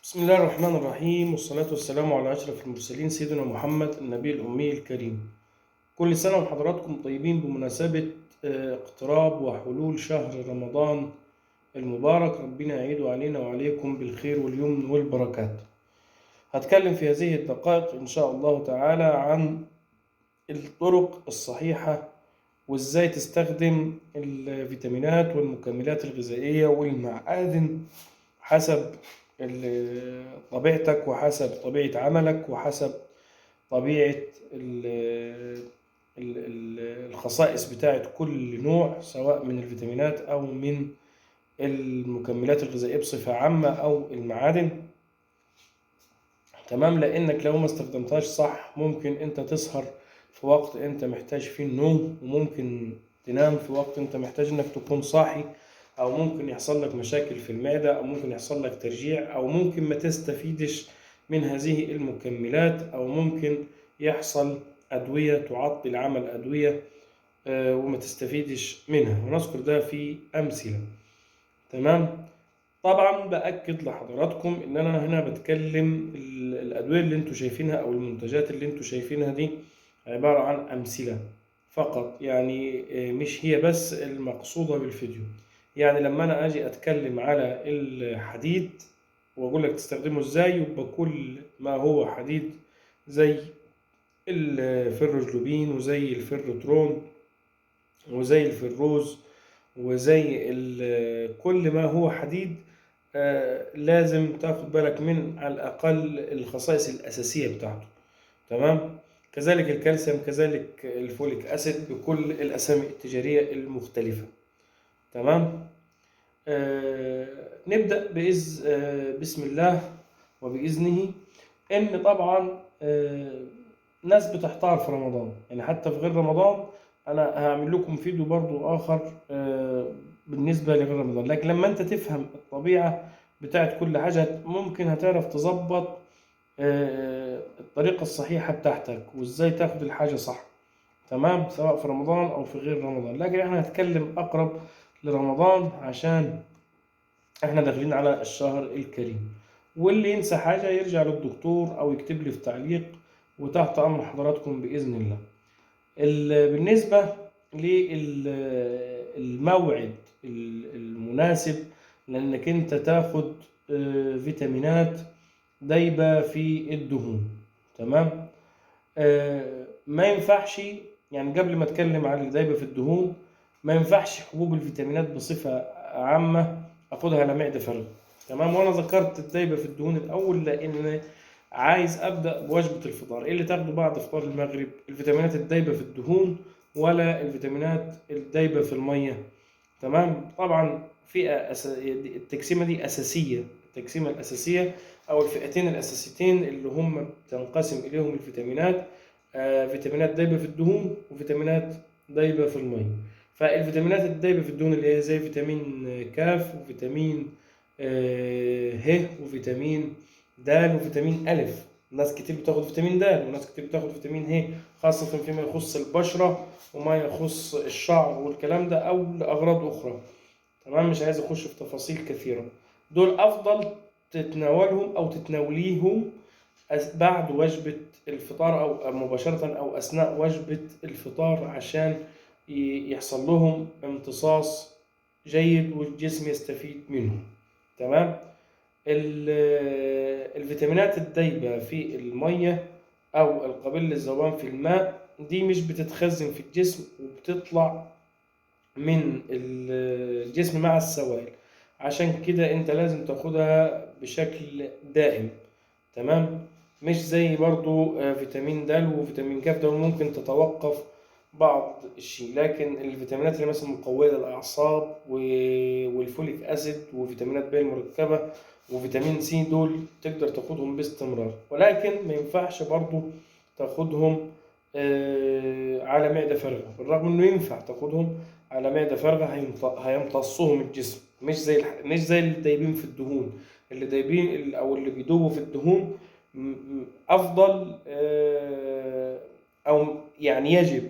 بسم الله الرحمن الرحيم، والصلاة والسلام على أشرف المرسلين سيدنا محمد النبي الأمي الكريم. كل سنة وحضراتكم طيبين بمناسبة اقتراب وحلول شهر رمضان المبارك، ربنا يعيده علينا وعليكم بالخير واليمن والبركات. هتكلم في هذه الدقائق إن شاء الله تعالى عن الطرق الصحيحة وإزاي تستخدم الفيتامينات والمكملات الغذائية والمعادن حسب طبيعتك وحسب طبيعة عملك وحسب طبيعة الخصائص بتاعة كل نوع، سواء من الفيتامينات أو من المكملات الغذائية بصفة عامة أو المعادن. تمام، لأنك لو ما استخدمتهاش صح ممكن أنت تسهر في وقت أنت محتاج فيه النوم، وممكن تنام في وقت أنت محتاج أنك تكون صاحي، أو ممكن يحصل لك مشاكل في المعدة، أو ممكن يحصل لك ترجيع، أو ممكن ما تستفيدش من هذه المكملات، أو ممكن يحصل أدوية تعطل عمل أدوية وما تستفيدش منها، ونذكر ده في أمثلة. تمام، طبعا بأكد لحضراتكم إن أنا هنا بتكلم الأدوية اللي انتوا شايفينها أو المنتجات اللي انتوا شايفينها دي عبارة عن أمثلة فقط، مش هي بس المقصودة بالفيديو. لما أنا أجي أتكلم على الحديد وأقول لك تستخدمه إزاي، يبقى كل ما هو حديد زي الفيروجلوبين وزي الفيروترون وزي الفيروز وزي كل ما هو حديد، لازم تاخد بالك من على الأقل الخصائص الأساسية بتاعته. تمام، كذلك الكالسيوم، كذلك الفوليك أسيد بكل الأسامي التجارية المختلفة. تمام، نبدأ بسم الله وبإذنه. إن طبعا، ناس بتحتار في رمضان، حتى في غير رمضان أنا هعمل لكم فيديو برضو آخر، بالنسبة لغير رمضان، لكن لما أنت تفهم الطبيعة بتاعت كل حاجة ممكن هتعرف تظبط، الطريقة الصحيحة بتاعتك وإزاي تاخد الحاجة صح. تمام، سواء في رمضان أو في غير رمضان، لكن إحنا هنتكلم أقرب لرمضان عشان إحنا داخلين على الشهر الكريم. واللي ينسى حاجة يرجع للدكتور أو يكتب لي في تعليق، وتحت أمر حضراتكم بإذن الله. بالنسبة للموعد المناسب لأنك أنت تاخد، فيتامينات دايبة في الدهون. تمام، ما ينفعش، قبل ما اتكلم عن الدايبة في الدهون، ما ينفعش حبوب الفيتامينات بصفة عامة اخدها على معدة فارغة. تمام، وانا ذكرت الدايبة في الدهون الاول لان عايز ابدا بوجبة الفطار. ايه اللي تاخده بعد فطار المغرب؟ الفيتامينات الدايبة في الدهون ولا الفيتامينات الدايبة في المية؟ تمام، طبعا فئة التقسيمة دي أساسية، التقسيمة الأساسية أو الفئتين الأساسيتين اللي هم تنقسم إليهم الفيتامينات، فيتامينات دايبة في الدهون وفيتامينات دايبة في المية. فالفيتامينات الدايبة في الدهون اللي هي زي فيتامين كاف وفيتامين، ه وفيتامين د وفيتامين ألف. ناس كتير بتاخد فيتامين د وناس كتير بتاخد فيتامين ه، خاصة فيما يخص البشرة وما يخص الشعر والكلام ده أو لأغراض أخرى. تمام، مش عايز أخش في تفاصيل كثيرة. دول أفضل تتناولهم أو تتناوليهم بعد وجبة الفطار أو مباشرة أو أثناء وجبة الفطار، عشان يحصل لهم امتصاص جيد والجسم يستفيد منه. تمام، الفيتامينات الدايبة في المية أو القابل للذوبان في الماء دي مش بتتخزن في الجسم وبتطلع من الجسم مع السوائل، عشان كده انت لازم تاخدها بشكل دائم. تمام، مش زي برضو، فيتامين د وفيتامين ك، ده ممكن تتوقف بعض الشيء، لكن الفيتامينات اللي مثلا مقوية للأعصاب والفوليك أسيد وفيتامينات ب المركبة وفيتامين سي، دول تقدر تاخدهم باستمرار، ولكن ما ينفعش برضو تاخدهم، على معدة فارغة، بالرغم انه ينفع تاخدهم على معدة فارغة هيمتصهم الجسم، مش زي اللي دايبين في الدهون، اللي دايبين او اللي بيدوبوا في الدهون افضل، او يجب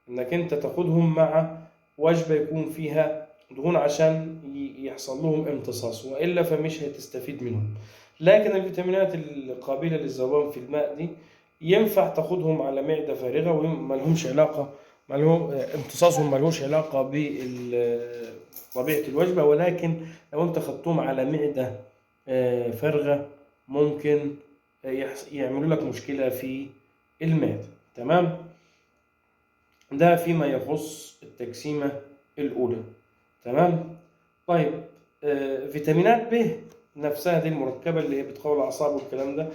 انك انت تاخدهم مع وجبة يكون فيها دهون عشان يحصل لهم امتصاص، والا فمش هتستفيد منهم. لكن الفيتامينات القابلة للذوبان في الماء دي ينفع تاخدهم على معدة فارغة، وما لهمش علاقة، ما لهم امتصاصهم ما لهوش علاقة بطبيعة الوجبة، ولكن لو انت خدتهم على معدة فارغة ممكن يعملوا لك مشكلة في المعدة. تمام، ده فيما يخص التقسيمة الأولى. تمام، طيب فيتامينات ب نفسها دي المركبة اللي هي بتقوي الأعصاب والكلام ده،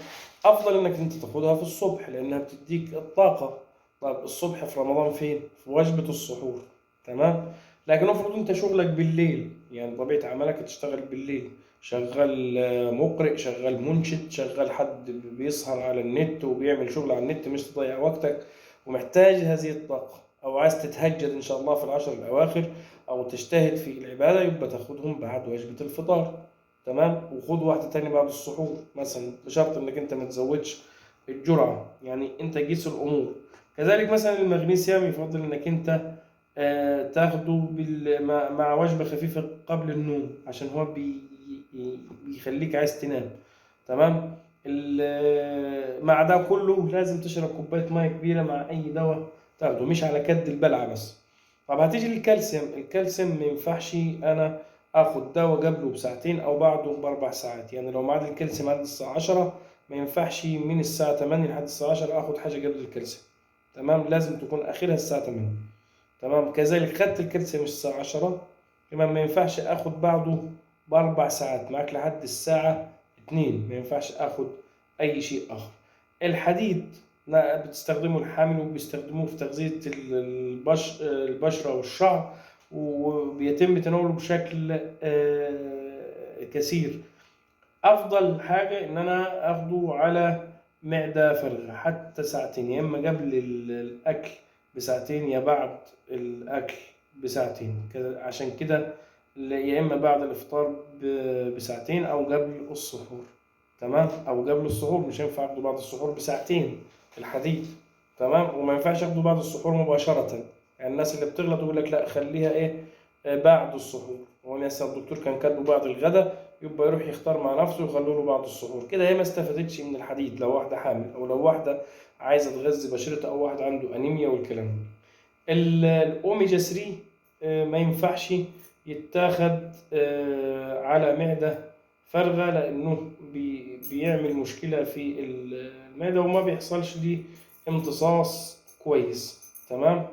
أفضل إنك أنت تاخدها في الصبح لأنها بتديك الطاقة. طيب الصبح في رمضان فين؟ في وجبة السحور. تمام، لكن افرض أنت شغلك بالليل، يعني طبيعة عملك تشتغل بالليل، شغال مقرئ، شغال منشد، شغال حد بيسهر على النت وبيعمل شغل على النت، مش تضيع وقتك ومحتاج هذه الطاقة، أو عايز تتهجد إن شاء الله في العشر الأواخر أو تجتهد في العبادة، يبقى تاخدهم بعد وجبة الفطار. تمام، وخد واحدة تاني بعد السحور مثلا، بشرط إنك أنت ما تزودش الجرعة، يعني أنت قيس الأمور. كذلك مثلا المغنيسيوم يفضل إنك أنت تاخده مع وجبة خفيفة قبل النوم، عشان هو بيخليك عايز تنام. تمام، مع ده كله لازم تشرب كوباية مية كبيرة مع أي دواء تاخده، مش على كد البلعة بس. طب هتيجي للكالسيوم، الكالسيوم ما ينفعش أنا آخد دواء قبله بساعتين أو بعده بأربع ساعات، يعني لو ميعاد الكالسيوم عند الساعة 10 ما ينفعش من الساعة 8 لحد الساعة 10 آخد حاجة قبل الكالسيوم. تمام، لازم تكون آخرها الساعة 8. تمام، كذلك خدت الكالسيوم الساعة 10، كمان ما ينفعش آخد بعده بأربع ساعات، معاك لحد الساعة 2 ما ينفعش آخد أي شيء آخر. الحديد لا بتستخدمه الحامل وبيستخدموه في تغذية البشرة والشعر، وبيتم تناوله بشكل كثير. أفضل حاجة إن أنا أخده على معدة فارغة حتى ساعتين، يا إما قبل الأكل بساعتين يا بعد الأكل بساعتين، عشان كده يا إما بعد الإفطار بساعتين أو قبل السحور. تمام، أو قبل السحور، مش هينفع أخده بعد السحور بساعتين الحديد. تمام، وما ينفعش أخده بعد السحور مباشرة، يعني الناس اللي بتغلط يقول لك لا خليها إيه بعد السحور، هو مثلا الدكتور كان كاتبه بعد الغداء، يبقى يروح يختار مع نفسه ويخلوا له بعد السحور، كده هي ما استفادتش من الحديد لو واحدة حامل أو لو واحدة عايزة تغذي بشرتها أو واحد عنده أنيميا والكلام ده. الأوميجا 3 ما ينفعش يتاخد على معدة فارغة، لأنه بيعمل مشكلة في المعدة وما بيحصلش ليه امتصاص كويس. تمام،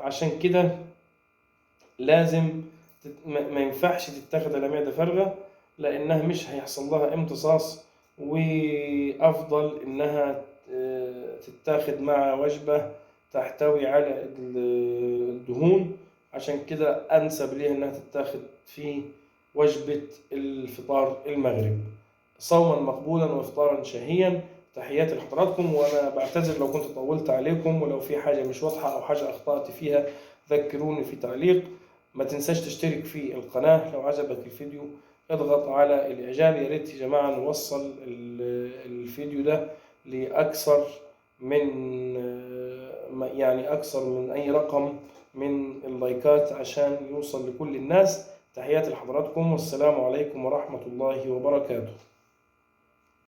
عشان كده لازم ما ينفعش تتاخد على معدة فارغة، لأنها مش هيحصل لها امتصاص، وأفضل إنها تتاخد مع وجبة تحتوي على الدهون، عشان كده أنسب ليها إنها تتاخد في وجبة الفطار المغرب. صوما مقبولا وإفطارا شهيا. تحياتي لحضراتكم، وأنا بعتذر لو كنت طولت عليكم، ولو في حاجة مش واضحة أو حاجة أخطأت فيها ذكروني في تعليق. ما تنساش تشترك في القناة، لو عجبك الفيديو اضغط على الإعجاب. يا ريت يا جماعة نوصل الفيديو ده لأكثر من يعني أكثر من أي رقم من اللايكات عشان يوصل لكل الناس. تحياتي لحضراتكم، والسلام عليكم ورحمة الله وبركاته.